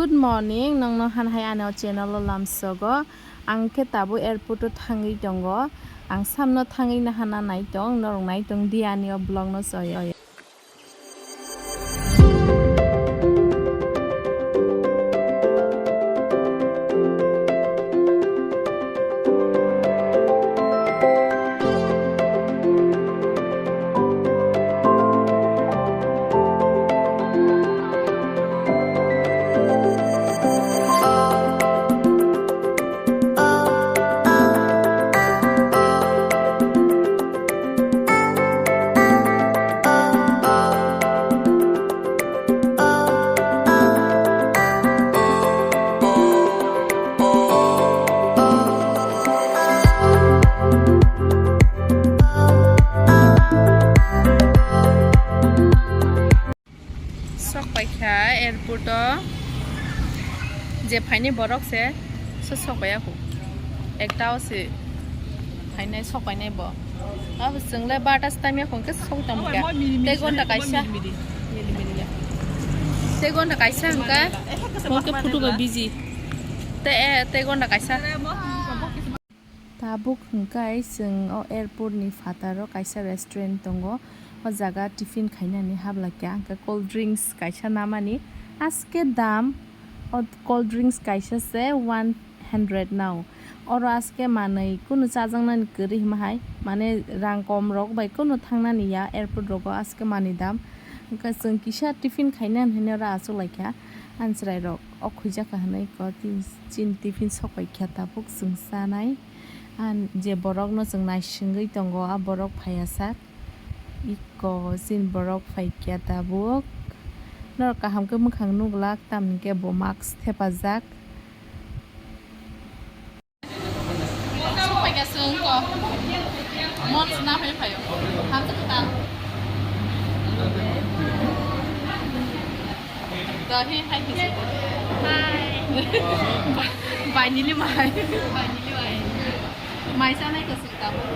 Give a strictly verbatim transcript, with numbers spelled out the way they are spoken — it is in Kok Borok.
Good morning, nongno han hai ani o channel o lamsogo. Ang khe tabuk airport o thangwi tongo. Ang samno thangwi nahana naitong, norok naitong di ani o vlog no soyo. Sok paikha airport o, je phainai borok se, se sok pai ya kho. Ekta o se phainai, sok painai bo. Abo chwng le barta time ya kho, hwnkhe sok tong kha. Tei gonta kaisa. Tei gonta kaisa hwnkhe, hwnkhe photo bai busy. Tei, tei gonta kaisa. Tabuk hwnkhe chwng o airport ni phataro kaisa restaurant tongo. O jaga tiffin khainani habla kya hwnkhe cold drinks kaisa namani. Aske dam o cold drinks kaisa se one hundred nao. Oro aske manwi kunu chajaknani kwrwi hima hai, mane rang kom rok bai kunu thangnani ya airport rogo aske manwi dam. Hwnkhe chwng kisa tiffin khainani hinwi oro achuk laikha. Ani chwrai rok o khuijaka hinwi ko tin, chini tiffin sok pai kha tabuk chwng chanai. Ang je borokno chwng naisingwi tongo, a borok phaiya sak. Iko chini borok phaikya tabuk. Norok kaham khe mwkhang nuglak, tamni khe bo mask thepajak. Dahi hai kisi. Hai. Ba-, bai nili mai. Bai nili mai. Mai sanai kasi tabuk.